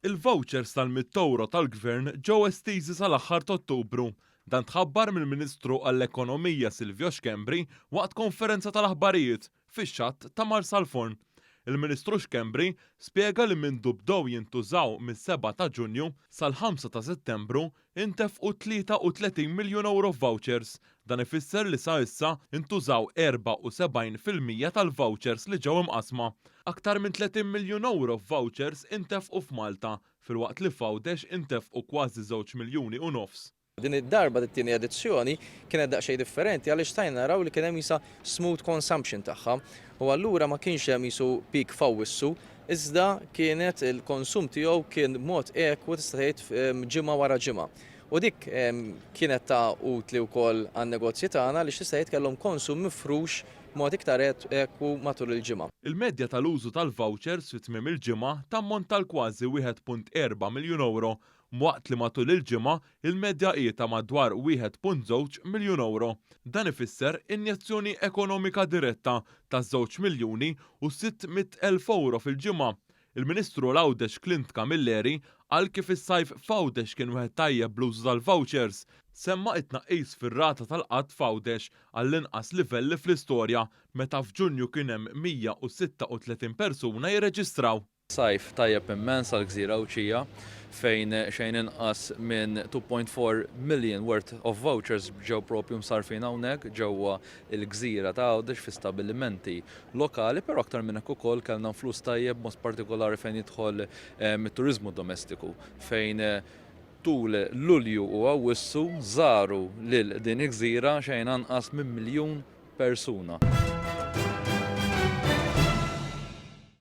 Il-vouchers tal-mitt ewro tal-Gvern ġew estiżi sal-aħħar t'Ottubru. Dan tħabbar mill-Ministru għall-Ekonomija Silvio Schembri waqt konferenza tal-aħbarijiet fix-xatt ta' Marsalforn. Il-Ministru Schembri spjega li mindu bdew jintużaw mis-7 ta' Ġunju sal-5 ta' Settembru intefqu 33 miljun euro f'vouchers. Dan ifisser li sa issa intużaw 74% tal-vouchers li ġew imqassma. Aktar minn 30 miljun euro f'vouchers intefqu f'Malta, filwaqt li f'Għawdex intefqu kważi 2.5 miljun. Din id-darba, it-tieni edizzjoni kienet daqsxejn differenti għaliex stajna naraw li kien hemm issa smooth consumption tagħha u allura ma kienx hemm qisu peak f'Awwissu, iżda kienet il-konsum tiegħu kien mod ekwu, tista' tgħid, ġimgħa wara ġimgħa. U dik kienet ta' utli wkoll għan-negozji tagħna li tista' tgħid kellhom konsum mifrux mod iktar ekwu matul il-ġimgħa. Il-medja tal-użu tal-vouchers fi tmiem il-ġimgħa tammonta għal kważi 1.4 miljun euro, waqt li matul il-ġimgħa il-medja hi ta' madwar 1.2 miljun euro. Dan ifisser injezzjoni ekonomika diretta ta' 2,600,000 euro fil-ġimgħa. Il-Ministru Għawdex Clint Camilleri qal kif is-sajf f'Għawdex kien wieħed tajjeb bl-użu tal-vouchers. Semma it-tnaqqis fir-rata tal-qgħad f'Għawdex għall-inqas livelli fl-istorja, meta f'Ġunju kien hemm 136 persuna jirreġistraw. Sajf tajjeb immens għal gżira Għawdxija, fejn xejn inqas minn 2.4 million worth of vouchers ġew propju msarfin hawnhekk ġewwa il-gżira ta' Għawdex fi stabilimenti lokali, però aktar minn hekk ukoll kellna flus tajjeb mod partikolari fejn jidħol it-turiżmu domestiku, fejn tul Lulju u Awwissu żaru lil din il-gżira xejn anqas minn miljun persuna.